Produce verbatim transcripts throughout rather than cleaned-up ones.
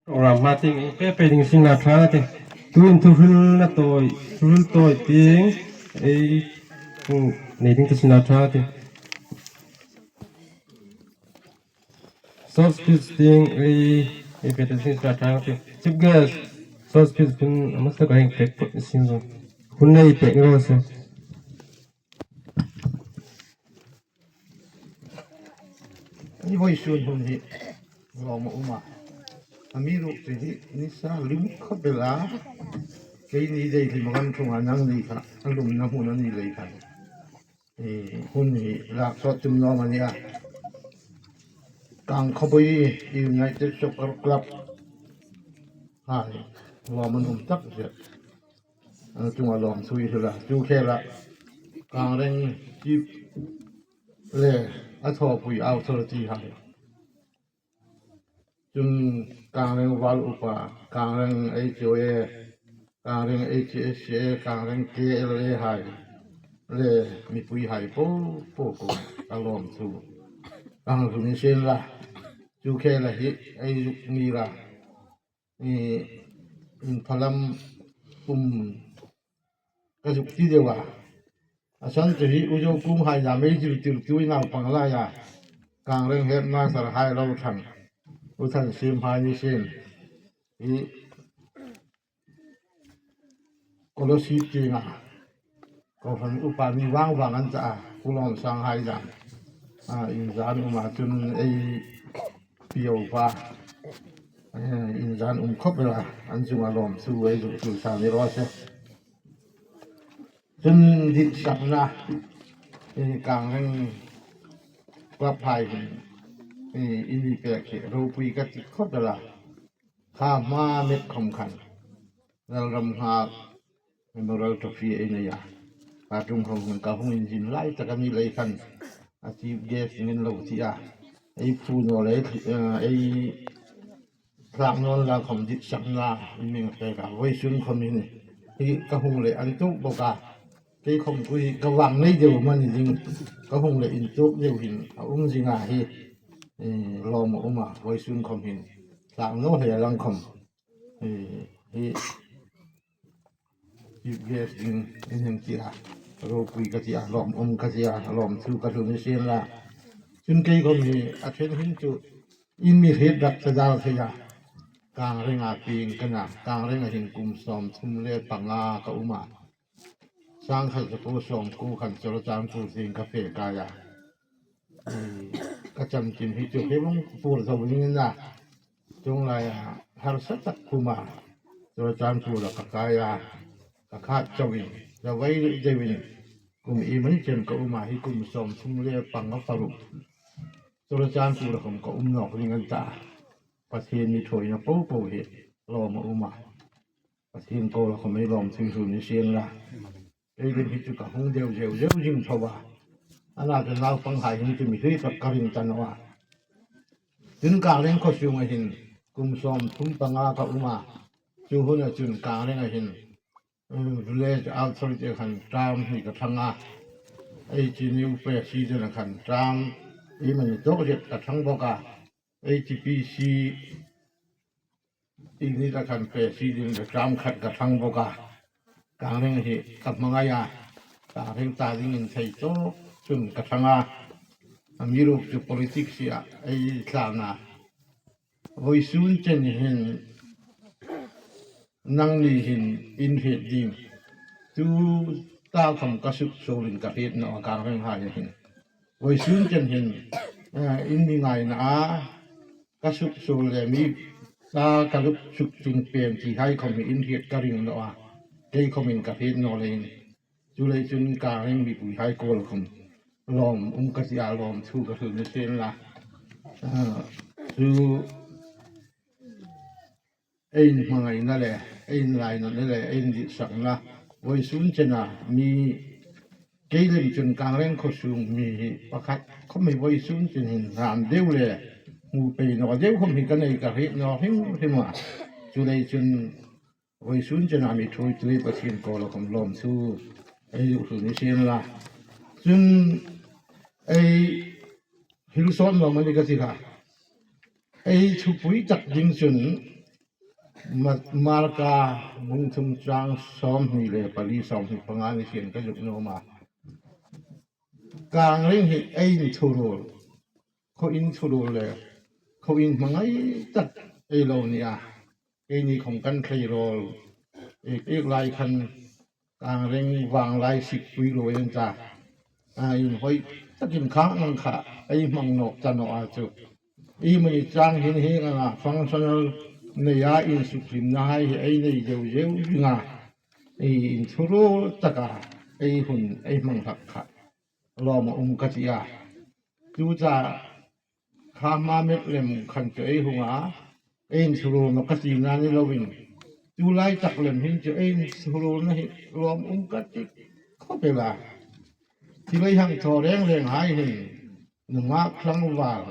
Program ma ting, pe pe ding sin la tha te. Tuin thuhril na toi, thuhril toi ting, ei, hmm, nei ding te sin la tha te. Short speech ting, ei, ei pe te sin la tha te. Chief guest, short speech pun, a masa ka hing pek pun sin zo. Hun nei pek ro se. Ni voi sun hun hi. Lom a um a. Amiruokchu hi nisa lum khop el a. Keini dei hi magan thung a nang ni kha. A lum na hun a ni lei kha. Eh, hun hi lak sot tum lom a ni a. Kang Khaoboi United Soccer Club. Hai. Lom a um tak se. An chunga lom thu i hil a, chu khel a, Kangreng chief le a thopui authority hai. Chun Kangreng val upa, Kangreng H O A, Kangreng H S A, Kangreng K L A hai. Le mipui hai po, po, po, a lom thu. Kang thu ni sen la, chu khel a hi, ei zuk ni la. Eh, in phalam um ka zuk ti deu a. A san chu hi U Zo Kung hai la mei zil til tu in ang pang lai a. Kangreng headmaster hai lo thang. U Than Sim hai ni sin. Hi Kolasib ti nga. Ko han upa mi vang vang an cha a, Pu Lom Sang hai jam. A, in jan um a chun ei pio pa. Eh, in jan um khop la, an chunga lom thu ei zuk thu sa ni ro se. Chun dit sakna, eh, Kangreng club hai hin, eh, in i pek hi, ropui ka ti khop la. Kha hma met khom khan. Lalramnghak Memorial Trophy ei nei a. Ka tung khom khan ka hung in zin lai tak a ni lei khan. A chief guest ngin lo ti a. Ei phu no le, eh, ei thlak non la khom dit sakna in meng pek a. Voisun khom in. Hi ka hung le an tu bok a. Kei khom ku hi ka vang nei deu man ding. Ka hung le in tu deu hin. A um zing a hi. Eh, lom a um a. Voisun khom hin. Thlak no le a lang khom. Eh, hi chief guest ding in heng ti a, ropui ka ti a, lom um ka ti a, lom thu ka thu ni sen la. Chun kei khom hi a then hin chu in mi het dak ta dal thei a. Kangreng a ping ka na, Kangreng a hin kum som thum le panga ka um a. Sang khat za ko som ko khan Churachandpur ding ka pe kai a. Eh, ka chamkim hi chu hei vang pur zo ning na. Chung lai a harsa tak kum a. Churachandpur la ka kai a. Ka khat chau in. Za vai le deu in. Kum i mai chen ka um a hi kum som thum le panga paruk. Churachandpur la khom ka um nok ning an ta. Pathen mi thoina po po hi. Lom a um a. Pathen ko la khom ei lom thu thu ni sen la. Ei lim hi chu ka hung deu deu deu jing tho a. Ana te naupang hai hin chu mi hlui tak ka ring tan a. Chun Kangreng kho sung a hin kum som thum panga ka um a. Chu hun a chun Kangreng a hin, um, village authority a khan term hi ka thang a. Ei chi new president a khan term i man tok jet ka thang bok a. Ei chi P C Init a khan president le term khat ka thang bok a. Kangreng hi ka hmangai a. Kangreng ta ding in thei chok chun ka thang a. Amiruokchu politics hi a ei tlan a. Voisun chen hin nangni hin in het ding. Tu ta khom ka suk sol in ka het no a Kangreng hai hin. Voisun chen hin, eh, in mi ngaina a. Ka suk sul le mi, ta ka lup suk ching pen ti hai khom hi in hiat ka ring lo a. Kei khom in ka hiat no le in. Chu le chun Kangreng mipui hai kol khom. Lom um ka ti a lom thu ka thu ni sen la. Ah, chu Ein hmangaina le, ein lainatna le, ein dihsakna, voisun chena mi, kei lim chun Kangreng khosung mi hi pakhat khom hi voisun chen hin ham deu le, mu pei no deu khom hi ka nei ka hriet no hrim hrim a. Chulei chun voisun chena mi thuoi tui Pathen kol a khom lom thu ei duh thu ni sien la. Chun ei hil sawm lo mani ka ti kha. Ei thupui tak ding chun, Ma-, Marka bung thum chang som hni le pali, som hni panga ni sian ka zuk noma. Kangreng hi ei in thurul, kho in thurul le kho in hmangai tak ei lo ni a. Keini khom kan thei rol. Ek, ek lai khan Kangreng vanglai sik pui lo en ta. A, in hoi takin khang ang kha, ei hmang nok ta no a chu. I mani chang hin hi nga functional nei a in suk hlim na hai hi ei nei deu deu nga. Ei in thurul taka, ei hun, ei hmang hak kha. Lom a um ka ti a. Tu cha Kha ma met lem khan chu ei hung a, ei in thurul na ka ti na ni lo in. Tu lai tak lem hin chu ei in thurul na hi lom um ka ti khop e la. Thil ei hang tho reng reng hai hin, nungak tlangval.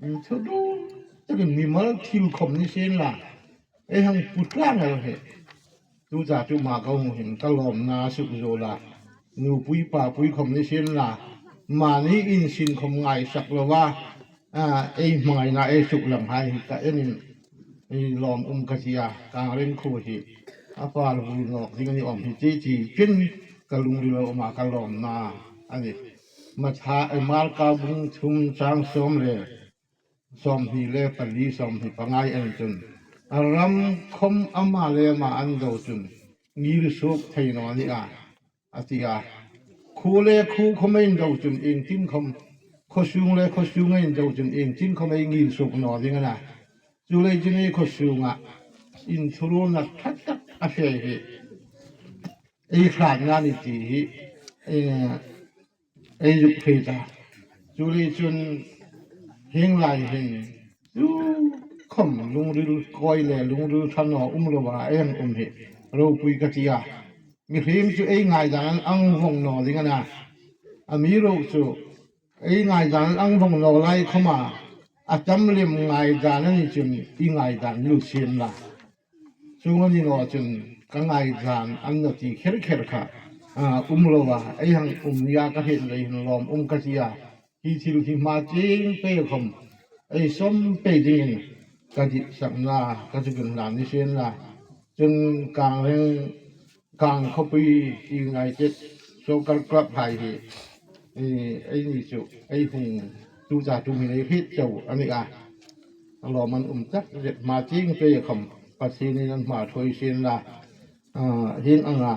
In thurul takin mimal thil khom ni sin la. Ei hang put lang el hi. Tu cha chu ma ka hung hin ka lom na suk zo la. Nu pui pa pui khom ni sin la. Mani in sin khom ngai sak lo va. A, ei hmangai na ei suk lang hai hi ka en in. Ei lom um ka ti a, Kangreng khu hi. A pal vul nok ding ni om hi ti ti. Chin ka lung ri lo ma ka lom na. Ani. Matha, ei Marka bung thum chang som le. Som hni le pali, som hni panga en chun. A ram khom ama le ama an do chun. Ngil suk thei no ni a. A ti a. Khu le khu khom ei in do chun, eng tin khom. Kho sung le kho sung ei in do chun, eng tin khom ei ngil suk no ding a na. Chu le chu ni kho sung a. In thurul na that tak a fe hi. Ei hlan na ni ti hi. Ei, Ei zuk thei ta. Chu le chun hing lai hin. Chu khom lungril koi le lungril tha no um lo va ei hang um hi. Ropui ka ti a. Mihring chu ei ngaidan an ang vong no ding a na. A mi ro chu ei ngaidan an ang vong no lai khom a. A tam lem ngaidan a ni chun i ngaidan lu sin la. Chung a ni no chun ka ngaidan an no ti kher kher kha. A, um lo va, ei hang um ni a ka hin lei hin lom um ka ti a. Hi thil hi ma ching pe khom. Ei som pe ding in ka di sak na, ka chu kin la ni sin la. Chun Kangreng Kang khopui United Soccer Club hai hi, eh, eini chu, ei hung tu cha tu min ei hit chau a ni a. A lom an um tak zet ma ching pe khom Pathen in an ma thoi sin la, ah, hin anga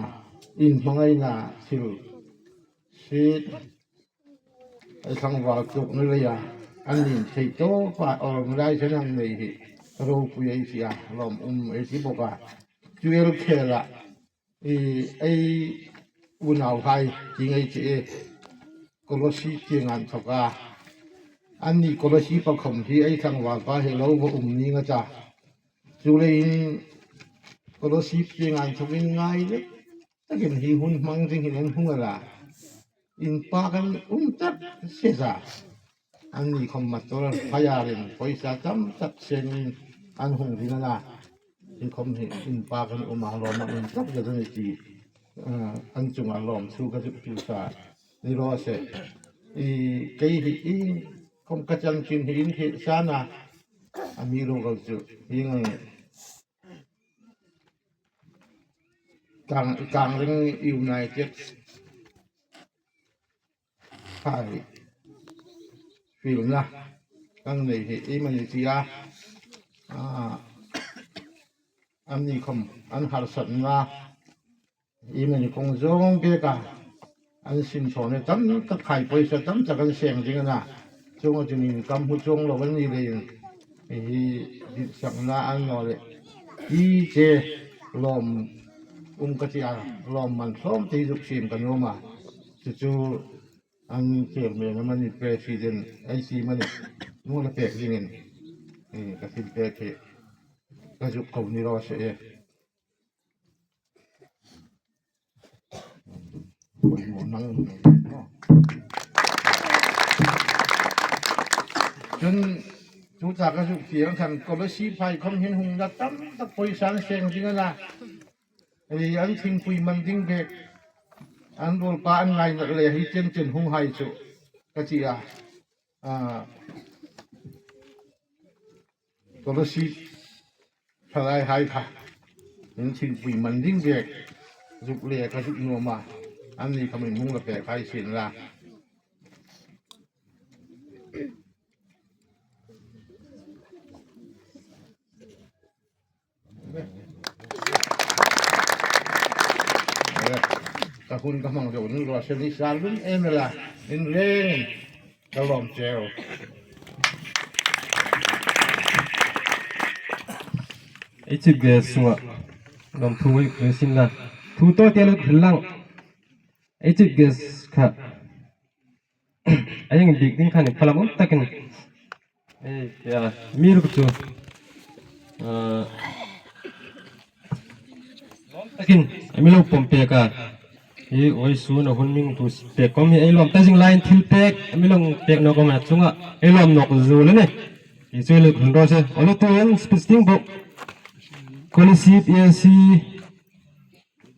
in hmangai na thil si Ei tlangval tuk ni le ya, an nin thei to pa organization ang nei hi, ropui ei ti a, lom um ei ti bok a. Tuel khel a, i, ei unau hai, ti ngei ti e, Kolosi ti ngan thok a. An ni Kolosi pa khom hi ei tlangval pa hi lo va um ni nga cha. Chu le in Kolosi ti ngan thok in ngai le, takin hi hun hmang ding hin an hung a la. In pa kan um tak se sa. An ni khom ma to la, pa ya rin, poisa tam tak sen an hung ding a la. Hi khom hi in pa kan um a lom an um tak ja ni ti. Ah, an chung a lom thu ka zuk tu sa. Ni lo se. I kei hi in khom ka chan chin hi in hi sa na. A mi lo ka chu. Hi ngai. Kang, Kangring United. Hai. Pilna. Kang nei hi, i mani ti a. Ah. An ni khom, an harsatna. I mani kong zong bek a. An sin chon e tam tak khai poisa tam tak an seng ding a na. Chung a chun in kam hu chung lo an ni le in. Hi ditsakna an no le. I che lom um ka ti a lom man lom te zuk sim ka nom a. Chu chu an chairman a mani president ai si mani. Mu la pek ding in. Eh, ka thil pek hi. Ka zuk ko ni lo se e. Chun, tu cha ka zuk ti ang khan, Kolosi phai khom hin hung la tam tak poisa an seng ding a la. Ei, an thingpui man ding bek. An dol pa an ngai na le hi chen chen hung hai chu. Ka ti a. Ah, Kolosi Thalai hai kha, in thingpui man ding bek, zuk le ka zuk nuam a, an ni kha min mung la pe khai sin la. Ka hun ka mang jo nu ro se ni sa lun em la, in reng. Ka lom cheu. Ei chief guest sunga lom thu ei khusin la. Thu to te lo lang. Ei chief guest kha. Ayang big ding khan phalam um takin. Ei, ya, mi ru chu. Ah, takin, ami lo pom pek a. Hi, oi, su na hun ming tu pek kom hi, ei lom ta jing line thil pek, ami lo pek no kom a chunga, ei lom nok zu le ne. Hi chu le hun ro se, olu tu en speech ding bo. Kolasib A C,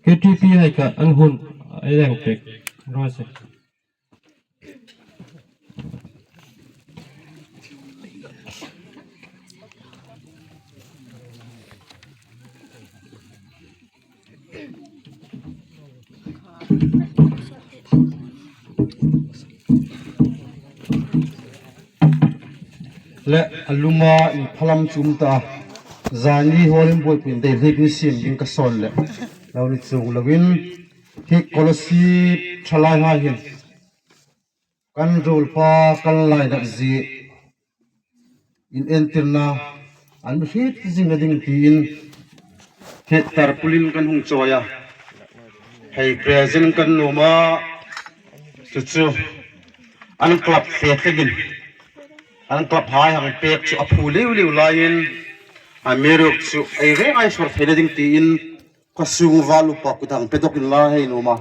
K T P hai kha, an hun, ei leng pek, ro se. Le aluma in phalam chum ta. Jani holim boi pin dei hik ni sim ding ka son le. Lo ni chung lovin. Hik kolasib thalai ha hin. Kan rulpa, kan lainat ji in entirna, an hit jing na ding tiin, hit tarpaulin kan hung choi a. Hei present kan nuom a, chu chu, an club fe thlengin, an club hai hang pek chu a phu liu liu laiin, a meruk chu ei reng ai sor thei na ding tiin, Khosung val upa kut hang pe dok in la hei nuom a.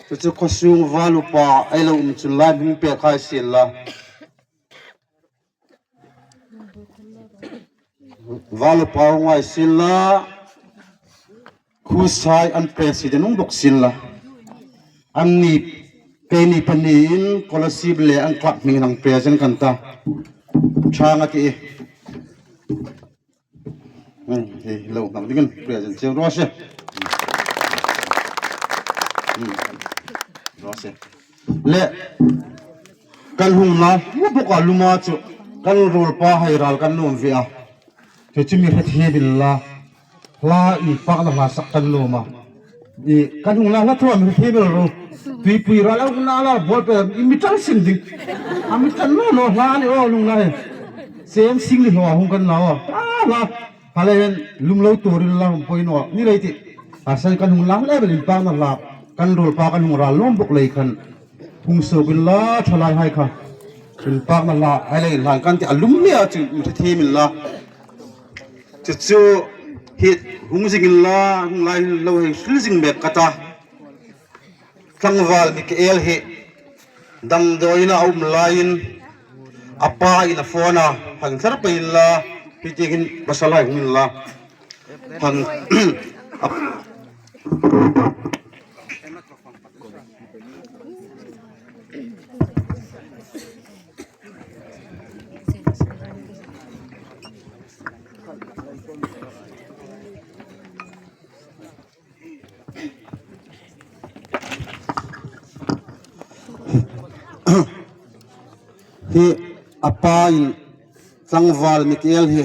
Chu chu khosung val upa ei lo um chun la hung pe khai sin la. Val upa hung ai sin la. Khosai an president hung dok sin la. An ni, kei ni pani in kolasib le an club hming hang present kan ta. Chang a ti. Hmm, hei, lo, nang dingin, present cheu ro se. Hmm, ro se. Le, kan hung na, mu bok a luma chu, kan rulpa hai ral kan nuom ve a. Chu chu mi hre thei bil la, la in pakna la sak kan nuom a. I, kan hung la, la thua mi thei bel ro. Tuipui ra la hung na la, bol pe, i mi tan sin ding. A mi tan no, no, la ni o lung la he. Sem sing li lo hung kan la o. A la, ha le hen, lum lo to rin la hung poi no. Ni le ti. A sai kan hung la, le bel in pa na la. Kan rul pa kan hung ra lom bok le khan. Hung so kin la, thalai hai kha. In pa na la, hai le in la kan ti a lum le a chu, mi thei min la. Chu chu hit hung jing in la, hung lai lo hei hril jing mek ka ta. Tlangval Michael hi damdoi in a um laiin, a pa in a phone a, hang thar pai in la, hiti hin pasal hai hung in la. Hang, a, Hi a pa in tlangval Michael hi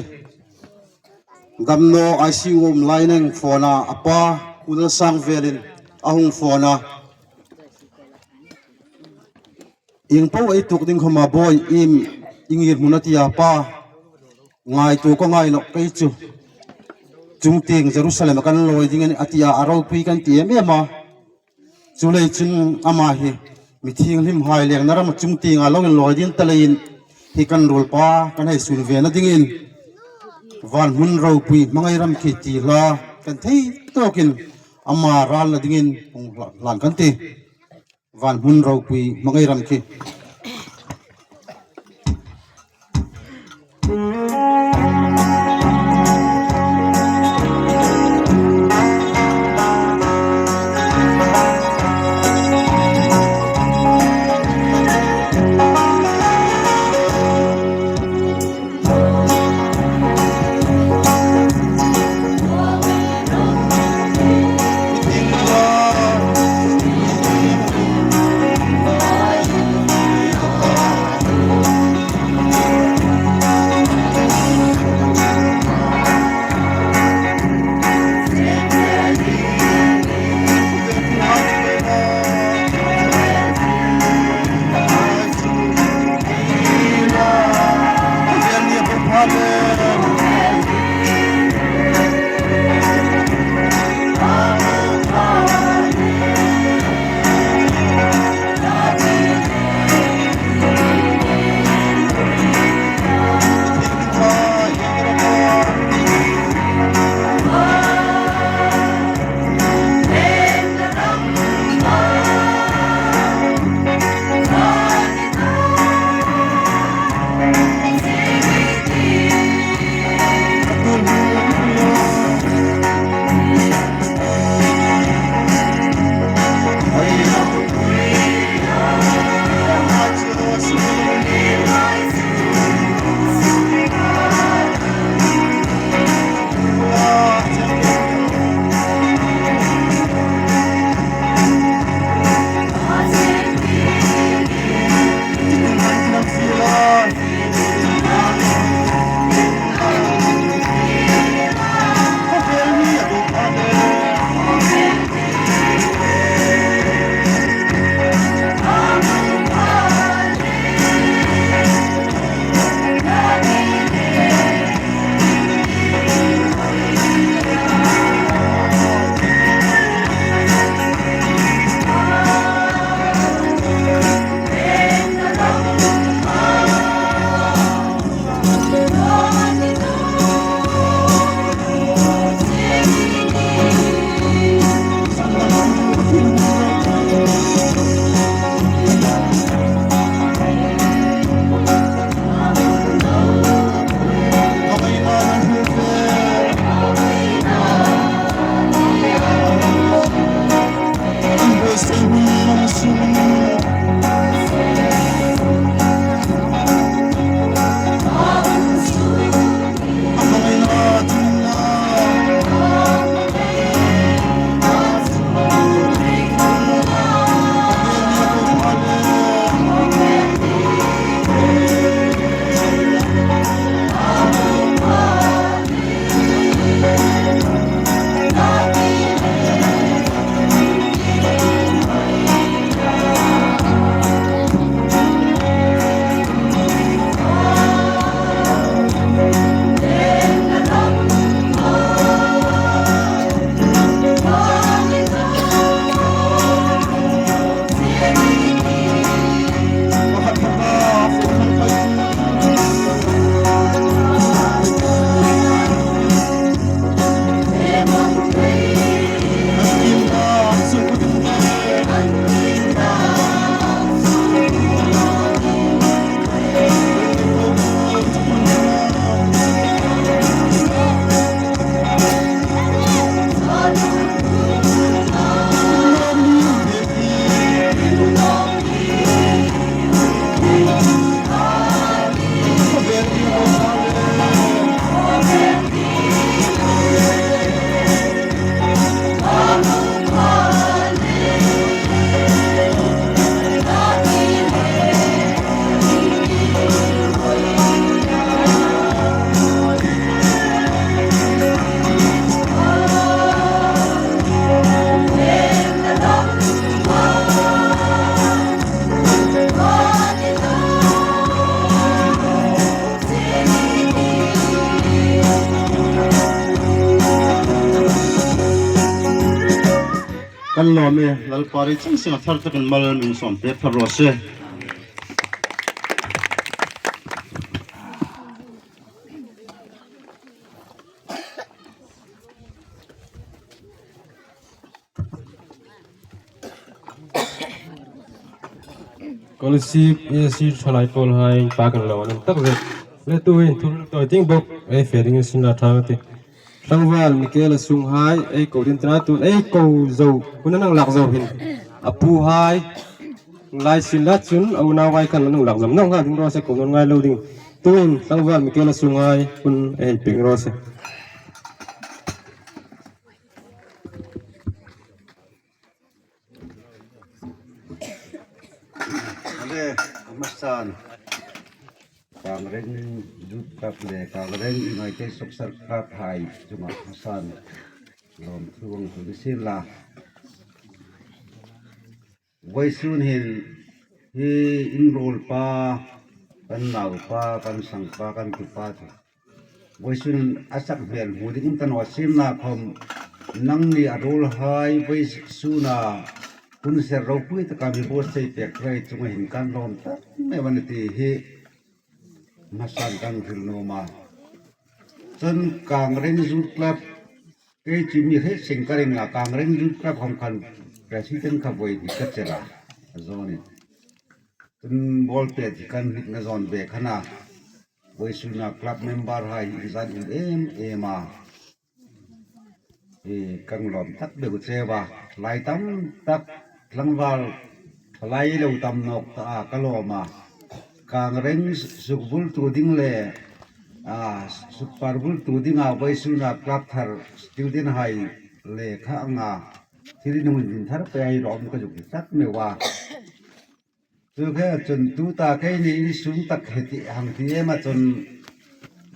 damno I C U um lai neng phone a, a pa Kunal Sangvel in a hung phone a. Ing po ei tuk ding khoma boi, im, ing ir mun a tia pa. Ngaitu ka ngai nok kei chu. Chungting Jerusalem a kan loi ding a tia a ropui kan ti em em a. Chulei chun ama hi mi thianghlim hai lengna ram a chungting a lo in loi ding ta leiin hi kan rul pa kan hei sun ve na dingin van hmun ropui Hmangai ram khi ti hla kan thei tokin ama ral na dingin hung hlan kan ti. Van hmun ropui Hmangai ram khi. Kan lom e, Lalpa dei chang sing a thar takin mal min som pek thar ro se. Kolasib A C thalai pol hai pa kan lo nan tak ve. Le tu hin thul toi ting bok ei fe ding sin la thang ti. Tlangval Michael a sung hai ei ko din tana tun ei ko zo kun nang lak zo hin. A pu hai lai sin la chun a unau vai kan nang lak zam nang ha ding ro se ko non ngai lo ding. Tu hin tlangval Michael a sung hai kun ei ping ro se. Ale, amasan. Kangren Youth Club le Kangren United Soccer Club hai chunga amasan. Lom thu ang thu sin la. Vaisun hin hi inrol pa, kan nau pa, kan sang pa, kan tu pa thu. Voisun a sak hmel mu ding um ta naw sien la khom, nangni a rule hai voisun a hun ser ropui taka mi bol sei pek rai chunga hin kan lawm tak mai a ni ti hi masan kan hril nuom a. Chun Kangreng Youth Club, kei chu mi hre seng ka ring a, Kangreng Youth Club khom khan president kha voi hi ka chel a, a zawnin. Chun ball pet hi kan hnit na zawn ve khan a, voisun a club member hai hi zan in em em a, hi kan lawm tak beu che va, lai tam tak tlangval lai lo tam nawk ta a ka lawm a. Kangreng sukbultu ding le, a, sukparbultu dinga voisun a club thar student hai le kha anga thil in hung din thar pe ai lawm ka zuk tak meu a. Chu khe chun tuta keini insung tak hi ti hang ti em a chun,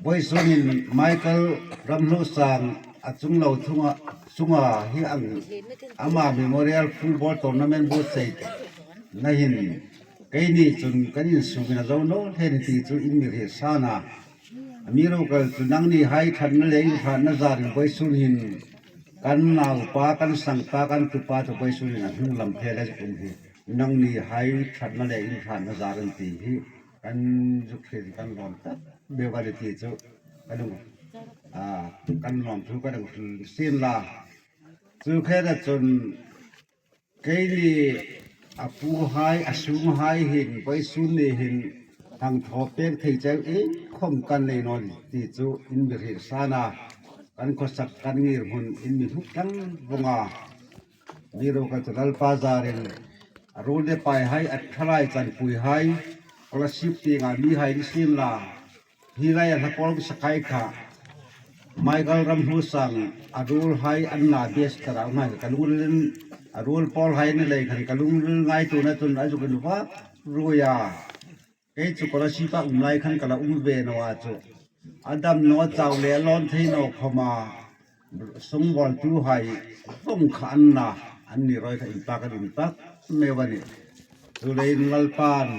voisun in Michael Ramlhusang a chung lo thunga, chunga hi ang ama Memorial Football Tournament bol sei na hin keini chun kan insung in a zo naw hle ni ti chu in mi hriet san a. Amiruokchu nangni hai ṭhatna le in ṭhatna zar in voisun hin kan naupa, kan sangpa, kan tupa chu voisun in a hung lam thei le um hi. Nangni hai ṭhatna le in ṭhatna zar in ti hi kan zuk hriet kan lawm tak beu a ni ti chu kan, a, kan lawmthu kan hril sien la. Chu khe chun keini a pu hai, a sung hai hin, voisun ni hin hang thaw pek thei cheu in khom kan nei naw ti chu in mi hriet san a, kan khawsak kan ngirhmun in mi hluk tlang vawng a. Amiruokchu Lalpa zarin a rule le pai hai, a thalai chanpui hai, scholarship tienga mi hai ni sien la, hi lai a hla pawl sakai kha Michael Ramlhusang a rule hai an na best ka rau ngai ka lungril in, a rule pawl hai ni lei khan ka lungril ngaituona chun a zuk in vak rui a. Kei chu scholarship a um lai khan ka la um ve naw a chu, a dam naw chau le a lawm thei naw khom a, sung bawltu hai vawng kha an na, anni rawi kha inpak, an inpak meu a nih. Chuleiin Lalpan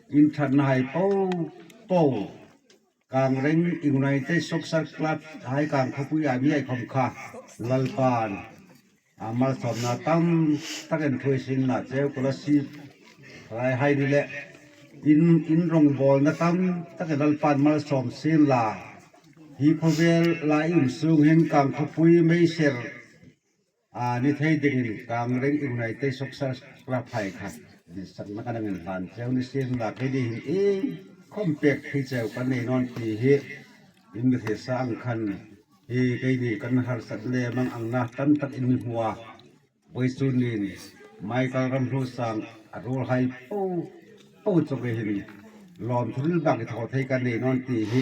in ṭhatna hai po po, Kangreng United Soccer Club hai, Kang khawpui a mi hai khom kha Lalpan a malsawmna tam takin thu a siem na cheu, scholarship lai hai ni le in, in rongbawlna tam takin Lalpan malsawm sien la, hi khawvel lai um sung hin Kang khawpui meiser a ni thei dingin Kangreng United Soccer Club hai kha ditsakna kan hang in hlan cheu ni sien la, keini hin iengkhom pek thei cheu kan nei naw ti hi in mi hriet sa ang khan, hi keini kan harsat le mangang na tam tak in mi hmu a, voisun nin Michael Ramlhusang a rule hai po po chu kei hin lawmthu hril bang i thaw thei kan nei naw ti hi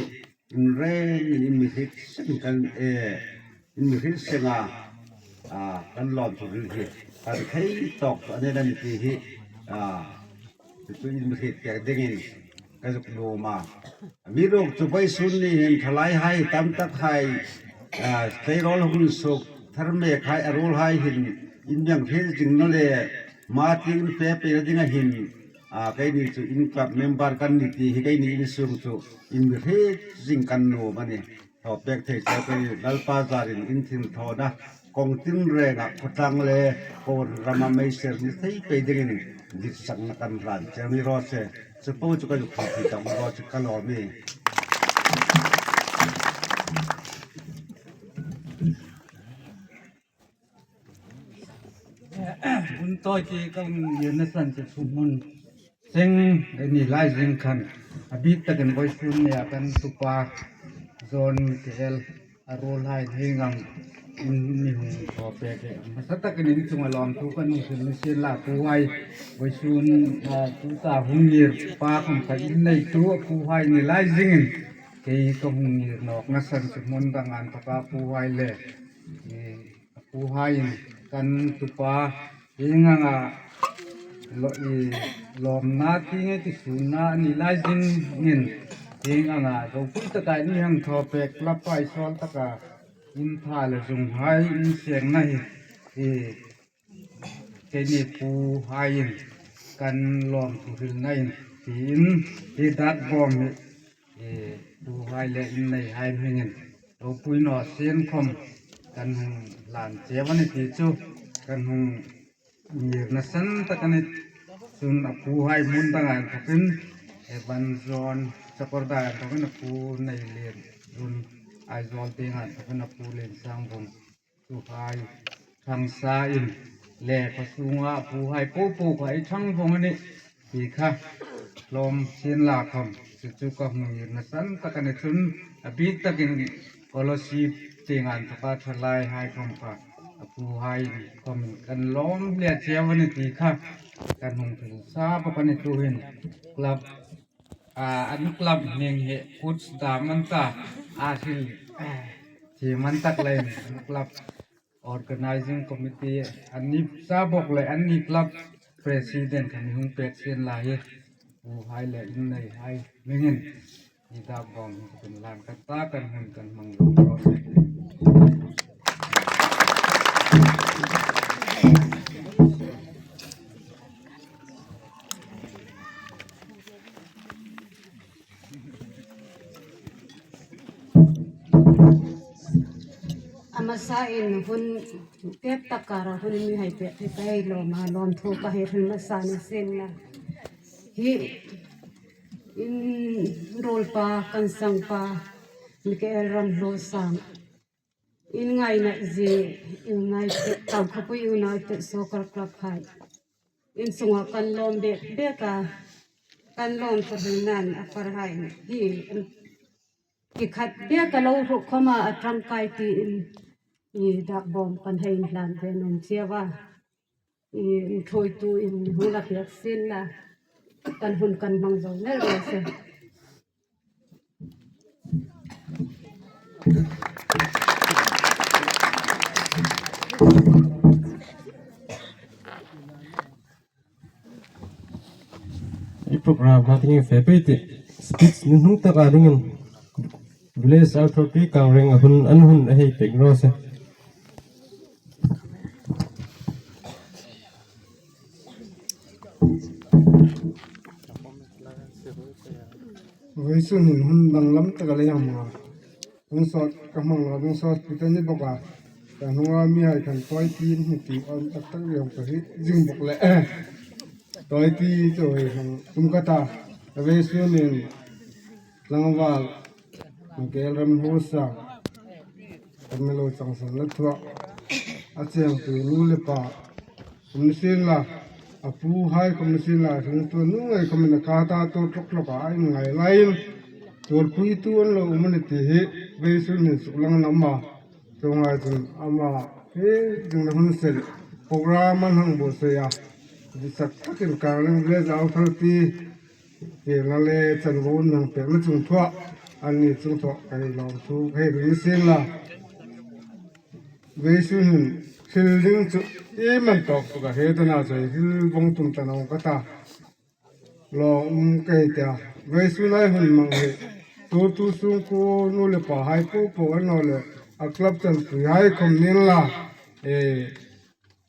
in rengin in mi hriet seng kan, eh, in mi hriet seng a, a, kan lawmthu hril hi kan thei tawk chu a nei naw ti hi, a, chu in mi hriet pek dingin ka zuk nuom a. Amiruokchu voisun ni hin thalai hai tam tak hai, a, tleirawl hung suk thar mek hai, a rule hai hin in mi hang hriet zing naw le, ma ti in pe pe ding a hin, a, keini chu in club member kan ni ti hi keini insung chu in mi hriet zing kan nuom a nih. Thaw pek thei cheu kei, Lalpa zarin in thilthawna kong tinreng a khawtlang le ko rama meiser ni thei pei dingin ditsakna kan hlan cheu ni raw se. Chu po chu ka zuk thei thei tawk ni raw chu ka lawm e. Hun tawi ti ka hun ngirna san chu thuhmun seng ni lai zing khan, a bik takin voisun nia kan tupa John K L a rule hai hi ngang in mi hung thaw pek e. Masa takin in chunga lawmthu kan hung hril ni sien la, pu hai voisun, a, tuta hung ngir pa khom kha in neitu a pu hai ni lai zingin kei ka hung ngir nawkna san chu hmun dang an taka pu hai le, e, a pu hai in kan tupa hi ngang a lo, i, lawmna ti nge ti sunna ni lai zingin hi ngang a ropui taka in mi hang thaw pek, club pai sawl taka in pha le zung hai in sengna hi, i, keini pu hai in kan lawmthu hrilna in tiin hi dat bawm hi Pu hai le innei hai hmingin, ropui nasen khom kan hung lan cheu ani ti chu, kan hung ngirna san tak ani. Chun apu hai mun dang a inthokin, Evan John Chakorda a inthokin apu Neilian, chun Aizawl tiang a inthokin apu Liansangbung, tu hai thangsa in le kha sunga apu hai popo kha i thang vong ani ti kha lom sin la khom, chu chu ka hung ngirna san tak ani. Chun abik takin scholarship tiang a inthoka thalai hai khom kha apu hai khom in kan lom le cheu ani ti kha kan hung thil sa pa kan i tu hin club, a, an club hming hi coach da man ta, a thil, eh, chi man tak le an club organizing committee, an ni sa bok le an ni club president kan hung pek sin la hi, pu hai le innei hai hmingin i da bong kan lan kan ta kan hun kan mang lo. Amasa in hun pep taka ra hun mi hai pep hi ka hei lom a, lom thu ka hei hun masa ni sin la. Hi in rol pa kan sang pa Michael Ramlhosang. In ngaina ji, in ngai te, Tangkhapui United Soccer Club hai. In sunga kan lom bek bek a, kan lom ka hung nan a par hai hi. Ki khat bek a lo ru khoma a tangkai ti in, i dak bom kan hei lan ve nung cheu a. I, i thoi tu in hung la piak sin la, kan hun kan mang zo nel nel se. I program ha tingin fe pe ti speech ni hung ta ka dingin village authority kang reng a hun an hun a hei pek ro se. Veisun hin hun danglam taka lei ham nga. Hung sot ka mang lo, hung sot pi ta ni bok a. Ka hung a mi hai kan toi pi ni ti on tak tak lei hung ka hi jing bok le. Toi pi to hei hung tum ka ta. Veisun hin Tlangval, Michael Ramlhosang, kan melo changsan la thuah, a cheng tu nu le pa, kum ni sin la, a pu hai kum ni sin la, hung tu nu ngai kum in a ka ta to tlok tlok a, in ngai lai in, tul pui tu an lo um ni ti hi, veisun hin suk lang na ma, tu ngai tun ama, he, jing na hun sel, program an hang bo se ya, di sak takin kang ling le zau thal ti, Pekna le chanvo nang pekna chung thua, an ni chung thua, ka hei lom thu, ka hei ring sin la. Veisun hin, thil ding chu, i man tok tu ka he ta na chu, thil vong tum ta nong ka ta. Lom um ka hei tia. Veisun lai hun mang he, tu tu sung ku nu le pa hai pu pu an no le, a club chan pui hai khom nin la. E,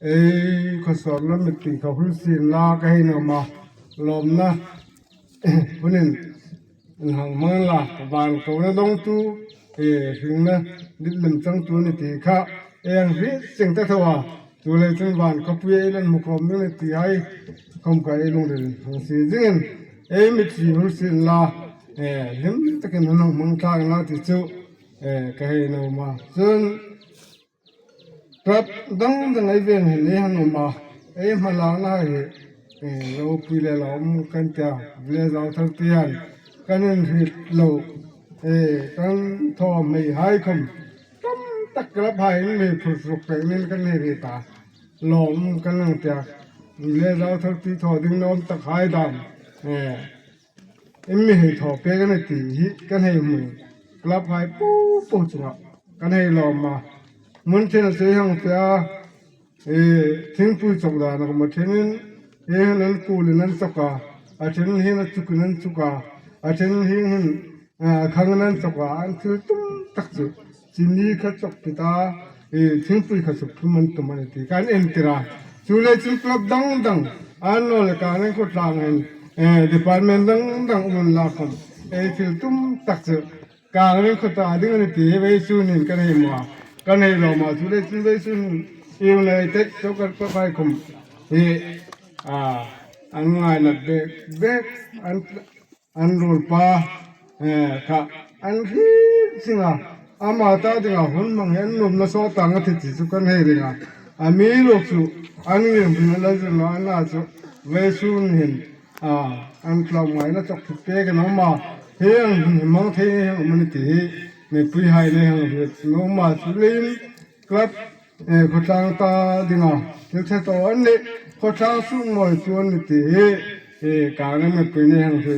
Ei, khosot lam mit ti kha hun sin la ka hei nom a, lom na, hun in, in hang mang la, van ko na dong tu, e, hing na, dit lim chang tu ni ti kha, e, ang ri sing ta thawa, tu le chun van ko pu e lan mu ko mi ni ti hai, kom ka e lung rin, hang si jing in, ei mit ti hun sin la, e, lim takin hun hang mang thang la ti chu, e, ka hei nom a. Chun, Club dang dang ei veng hin ei han um a, ei hmalakna hi, eh, ropui le lom kan tia, village authority han, kan in hrit lo, eh, kan thom mei hai khom, tam tak club hai in mei phur suk pek nin kan hei ri ta, lom kan lang tia, village authority tho ding nom tak hai dam, eh, Ei mi hei tho pek ani ti hi kan hei hmu. Club hai pu pu chunga kan hei lom a. Mun thina sei hang pia, e, thingpui chok dan a kama thinin, e, hin an kulin an chok a. A thinin hin a chukin an chuk a. A thinin hin hin, a, khangin an chok a. An thil tum tak chu. Chini kha chok kita, eh, thingpui kha chok thu man tum ani ti kan en tira. Chule chun club dang dang, an lo le kan en khotlang hen, eh, department dang dang um an la khom. Ei thil tum tak chu Kangring khuta ding ani ti hi vei sun hin kan hei mo a. Kan hei lom a, chule chun vei sun United Soccer Club Haikhom hi, a, an ngaina bek bek, an, an rulpa, eh, kha, an hil singa, ama ta dinga hun mang hi an lomna so tang a thi ti chu kan hei ring a. A mi lok chu an ngim hin a la jun lo an a chu vei sun hin, a, an tlom ngaina chok thip te kan om a, heng hun hi mang thei heng um ani ti hi, mipui hai nei hang hi nom a chu lein club, eh, khotlang ta dinga thil the to an ni, khotlang sung moi chu an ni ti hi, eh, ka na mipui nei hang hi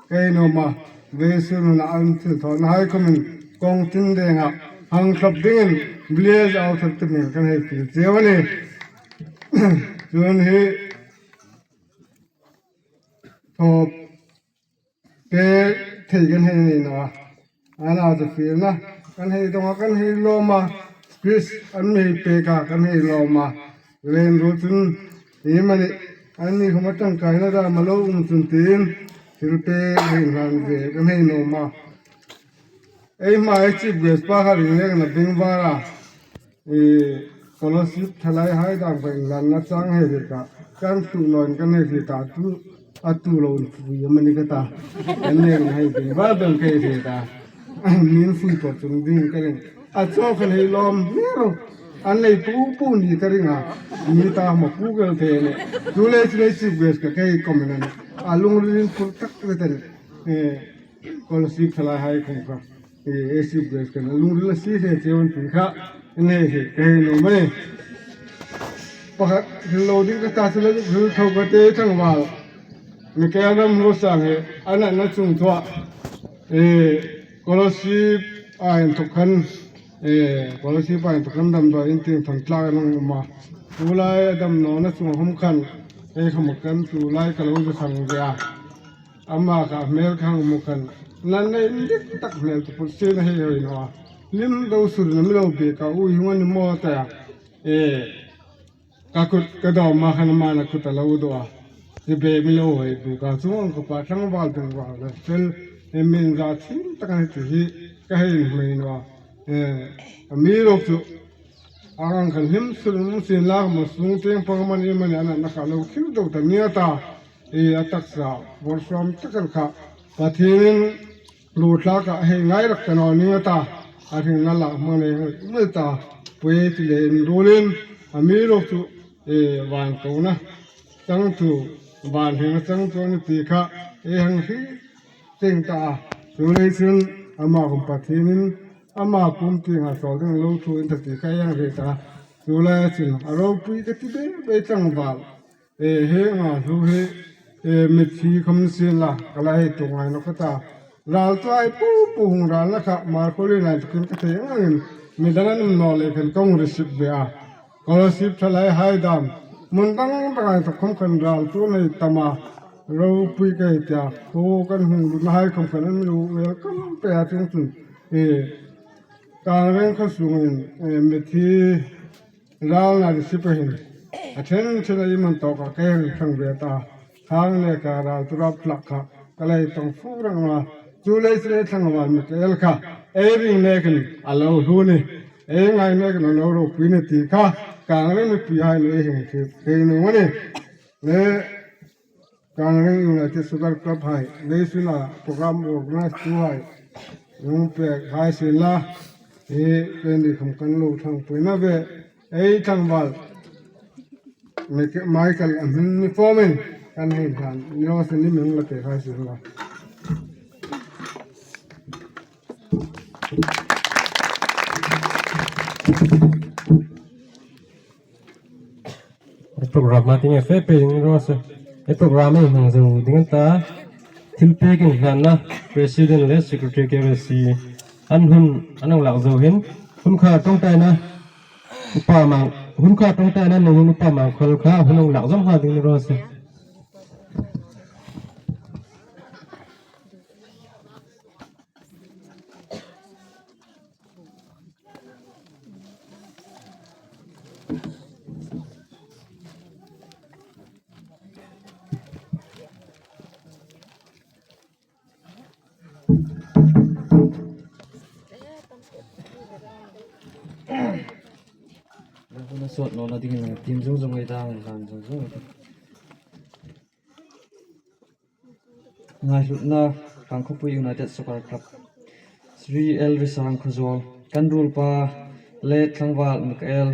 kei nom a, vei sun na an thil tho na hai kumin kong tin denga hang thlop dingin village author te min kan hei pil cheu ani. Chun hi thop te thei kan hei nei na. Ana chu fil na. Kan hei dong a, kan hei lom a. Speech an mi hei pek a, kan hei lom a. Len ru chun hi mani. An ni khoma tangkai na da ma lo um chun tin. Thil pe hei hlan ve kan hei nom a. Ei ma ei chief guest pa kha ring le na bing vara. I, scholarship thalai hai dam ka inlanna chang hei ve ka. Kan tu non kan hei ve ta tu, a tu lo in pui a mani ka ta. Kan ne kan hei ding ba dam ka hei ve ta. Min fui por chung ding ka ring. A cho kan hei lom ne ro. An nei pu pu ni ka ring a. Ni ta ma pu gal the ne. Tu le chu le chief guest ka ka hei comment an. A lung rin pur tak le ta ne. Eh, scholarship thalai hai khom ka. Eh, A C U Press kan lungril a si le cheu an ti kha. Nei hi, ka hei nom e. Pakhat, thil lo ding ka ta chu le, thil tho ka te thangval. Mi ke anam lo sang he, ana na chung thua. Eh, scholarship a in thok khan, eh, scholarship a in thok khan damdoi in tin thon tla ka nung um a. Tulai damna na chung hum khan, eh, kham kan tulai ka lo ju sang ve a. Ama kha hmel khang mu khan. Nan nei dik tak hmel tu put se na hei hoi no. Lim do sur na mi lo be ka u hung ani mo ta ya. Eh, ka kut ka do ma khan ma na kut a lo do a. Ti be mi lo hoi bu ka chung ka pa thang val ding val na. Fel e min ga thim tak ani ti hi ka hei mai no. Eh, a mi lo chu. Ang khan him sur mu sin la ma sung teng pang man i man ana na ka lo khil do ta nia ta. I a taksa, bor suam taksa kha. Pathian in lu tla ka hei ngai rak ta no ni ta. A thing na la ma le mil ta. Pui ti le in rulin, a mi lo chu, e, van ko na. Chang tu, van hing chang tu ni ti kha. E hang hi, ting ta. Tu le chun, ama kum Pathian in, ama kum ti nga sol ding lo thu in ta ti kha yang re ta. Tu le chun, a ro pui ka ti be, be chang val. E, he nga thu he, e, mit hi kham sin la, ka la he tu ngai no ka ta. Ral tu ai pu pu hung ral na kha, mar ko le nai tu kin ka te ngai, mi dang an no le kan kong receive be a. Scholarship thalai hai dam. Mun dang dang ai ta khom kan ral tu nei tama. Ro pui kai tia. Ko kan hung lu na hai khom kan an lu welcome pe a chung chun. E, Kang reng kha sung in, e, mit hi Ral na di sipa hin. A then then a iman to ka ken thang ve ta. Thang le ka ral tu rap lak kha. Ka lei tong fu rang ma. Chu lei chu lei thang val mi ka el kha. Ei ring le kin a lo hu ni. Ei ngai le kin a lo ro pui ni ti kha. Kang le mi pi hai le hing ti. Kei ni mo ni. Le Kang reng United Soccer Club hai, leisun a program organize tu hai, yung pe hai sin la, e, pe ni kham kan lo thang pui na ve, ei thang val, Michael a min ni form in, kan hei han, ni lo sin ni min la pe hai sin la. Program a ting e fe pe ding ro se. E program e hang zo ding ta. Thil pe kin hlan na. President le secretary ke ve si. An hun an ang lak zo hin. Hun kha tong tai na. Upa mang. Hun kha tong tai na nung upa mang khol kha. Hun ang lak zom ha ding ro se. Huna sot no na ding lang team jong jong ai dang lang jong jong. Ngailutna Kangkhopui United Soccer Club. Sri L Risang Khojol, kan rulpa Late Tlangval Michael,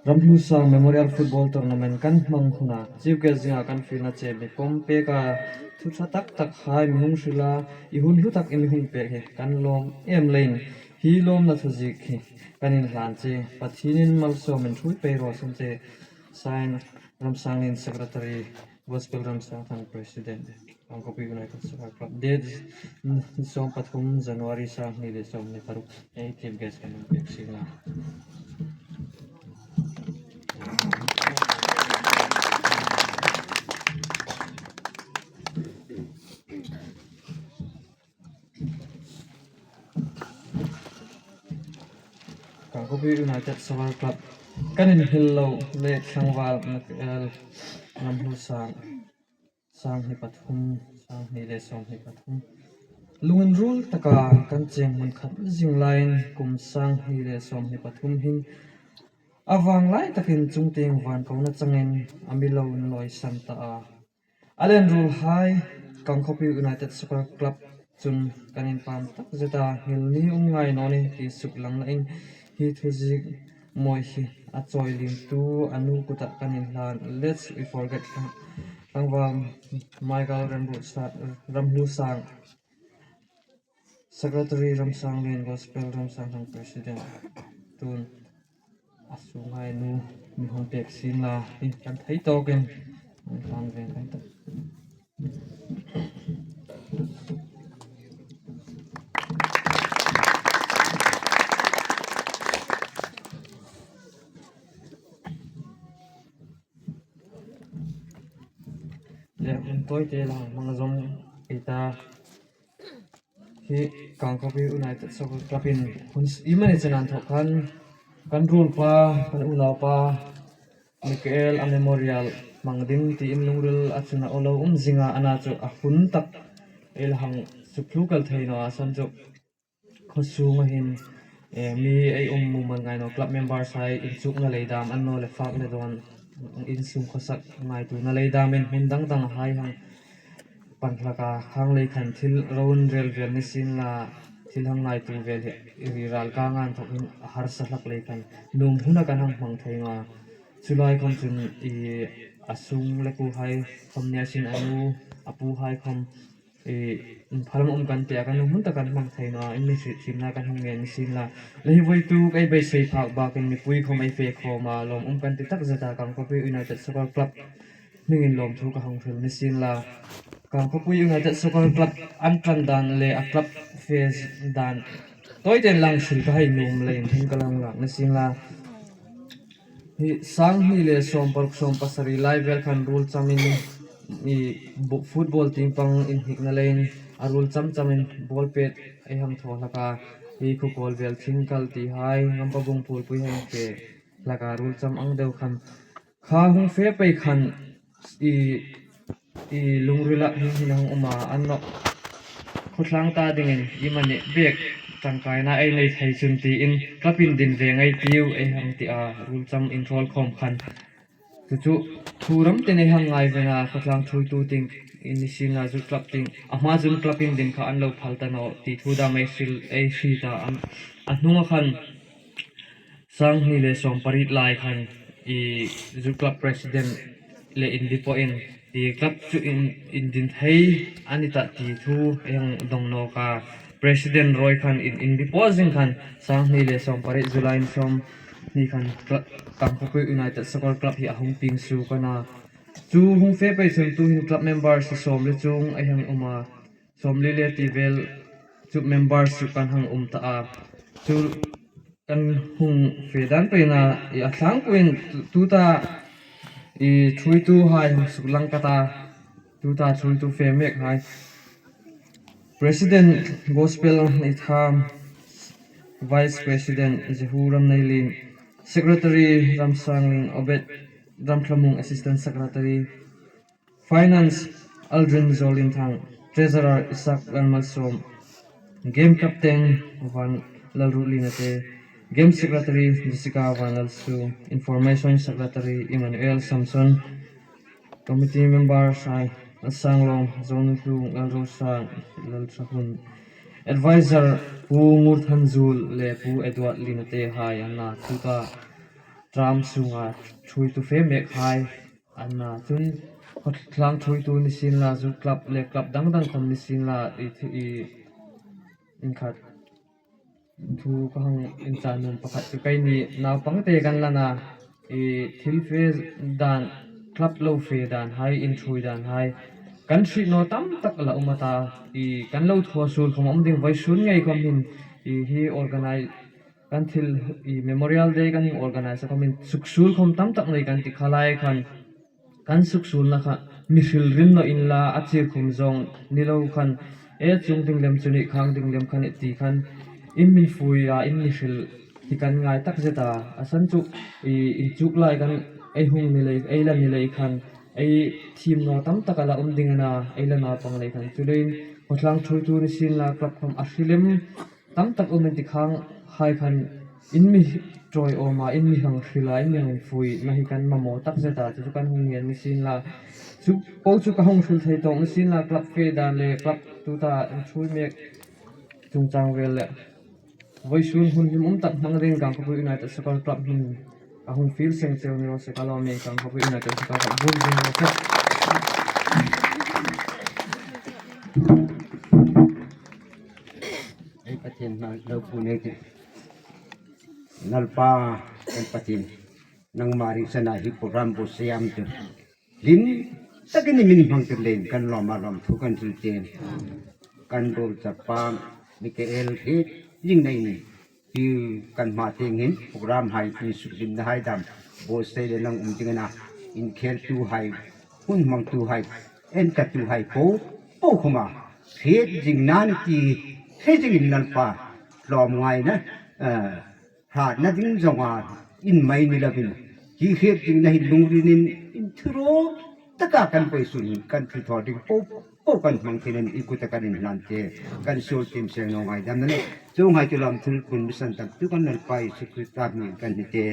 Ramlhusang Memorial Football Tournament kan mang huna, chief guest jinga kan field na che mi kom peka thu tha tak tak hai mi hung hrila, i hun hlu tak i mi hung pek hi kan lom em lein, hi lomna thu zik hi kan in hlan che, Pathin in malsom in thui pei ro san che, sign Ramsang in secretary, Gospel Ramsang Thang president. Kangkhopui United Soccer Club. Date som pathum January sang ni le som ni paruk. Ei team guest kan pek sing la. Kangkhopui United Soccer Club. Kan in hil lo le Tlangval Michael Ramlhusang. Sang ni pathum, sang ni le som ni pathum. Lungin rul taka kan cheng mun khat jing lain kum sang ni le som ni pathum hin avang lai takin chungteng van kona changin a mi lo noi san ta a. A len rul hai Kangkhopui United Soccer Club chun kan in pam tak zeta hil ni um ngai no ni ti suk lang na in hi thu zik moi hi a choi lim tu a nu kuta kan in hlan. Let's we forget Tlangval Michael Ramlhusang, Ramlhusang, Secretary Ramsang Len, Gospel Ramsang Thang President. Tun a sungai nu mi hon pek sin la in kan thei to ken. Kan ven kan ta. Le hun toi te lang mang zong ita. Hi Kangkhopui United Soccer Club in hun imani chanan thok khan kan rulpa, kan unaupa Michael a memorial mang ding ti in lungril a chuna olo um zinga ana chu a hun tak ei la hang suklu kal thei no a san chu khosung a hin, eh, mi ei um mu man ngai no club member sai in chuk na lei dam an no le fak le don in sung khosak ngai tu na lei dam in hun dang dang hai hang pan hlaka khang lei khan thil raun rel vel ni sin la thil hang ngai tu vel hi ri ral ka ngan thok in a harsa hlak lei khan num huna kan hang hmang thei nga. Chulai khom chun i a sung le pu hai khom nia sin a nu a pu hai khom i phalam um kan te a kan num hun ta kan hmang thei na in mi si thim na kan hung ngen ni sin la le hi voi tu kai bei sei phak ba kan mi pui khom ai fe khom a lom um kan ti tak zeta Kangkhopui United Soccer Club Ningin lawmthu ka hung hril ni sin la, Kangpokpi United Soccer Club an ṭan dan le a club phase dan toiten lang hril ka hai nuom leiin hin ka la hung lak ni sin la, hi sang hni le sawm paruk sawm pasari lai vel khan rul chamin i bu-, football team pang inhnikna leiin a rul cham chamin ball pet ei hang thaw hlak a, hi khukawl vel thingkal tihai, Ngampa Bung Phulpui hang ke hlak a rul cham ang deuh khan Kha hung fe pei khan i, i lungrila hung hin hung um a, an nok khawthlang ta dingin i mani bek tangkaina ei nei thei chun tiin club in din ve ngai tiu ei hang ti a, rul cham in thawl khawm khan. Chu chu thu ram te nei hang ngai vena khawthlang thuitu ting in ni sin a zu club ting, a hma chun club in din kha an lo phal ta naw ti thu dam ei hril, ei hri ta an, a hnunga khan Sang hni le sawm pariet lai khan i zu club president le in bipo in i club chu in, in din thei a ni ta ti thu ei hang dong nawk a. President rawi khan in, in bipo zing khan sang hni le sawm pariet July ni sawm hni khan club, Kangpokpi United Soccer Club hi a hung pieng suk a na. Chu hung fe pei chun tu hin club members sawm le chung ei hang um a. Sawmli le ti vel chu members chu kan hang um ta a. Chu kan hung fe dan peina i a thlangpuiin tuta i thuitu hai hung suklang ka ta. Tuta thuitu fe mek hai. President Gospel Neitham, Vice President Jehu Ramneilin, Secretary Ramsangling Obed Ramthlamung, Assistant Secretary, Finance, Aldrin Zolinthang, Treasurer, Isaac Lalmalsom, Game Captain, Van Lalrutlinate, Game Secretary Jessica Vanlalsu, Information Secretary Emmanuel Samson, Committee Member Sai Sanglong, Zone Lung Elrosa Lalsahun, Advisor Pu Ngurthanjul le Pu Edward Linate hai anna tuta term sunga thuitu fe mek hai anna chun khotlang thuitu nisin la zu club le club dang dang khom nisin la i, i in khat thu ka hung in chan num pakhat chu keini naupang te kan lana i thil fe dan club lo fe dan hai in thui dan hai kan hriet no tam tak la um ata i kan lo thua sul khom um ding vawisun ngei khom hin i hi organize kan thil i Memorial Day kan hung organize khom hin suksul khom tam tak nei kan ti khalai khan kan suksulna kha mihril rin no inla a chir khum zong ni lo khan e chung ding lem chu ni khang ding lem khan e ti khan in min fui a in mihril hi kan ngai tak zeta a san chu i in chuk lai kan ei hung ni lei ei la ni lei khan ei thim no tam tak a la um ding ana ei la na pang lei khan chu lein khotlang thuitu nisin la club khom a hrilem tam tak um in ti khang hai khan in mi troi oma in mi hang hrila in mi hang fui na hi kan mamo tak zeta chu kan hung ngen nisin la chu po chu ka hung hril thei tong nisin la club fe dan le club tuta in thui mek chungchang vel le vawisun hun him um tak hmang ding Gangkhabu United Soccer Club hin a hung field seng cheu ni lo se ka lo mi Gangkhabu United Soccer Club bul ding lo se. Ei Pathen na lo pu nei ti. Lalpa kan Pathen nangma ri sana hi program bu siam tu. Lin takin i min hmang tur len kan lawm a lawm thu kan hril te. Kan bul chapa Michael hi jing nei ni. Pi kan hma teng hin program hai in suklimna hai dam bol sei le nang um ding ana in khel tu hai hun hmang tu hai en ka tu hai po po khoma hriet jing nan ti hriet jing in Lalpa lawm ngai na. Hratna ding zonga in mai ni lovin hi hriet ding na hi lungrin in in thuro taka kan poi sun kan thil thor ding po po kan hmang thei in i kuta kan in hlan te kan sul tim seng no ngai dam na le chung hai chu lam thil kun misan tak tu kan Lalpa Jesu Christa min kan ni te.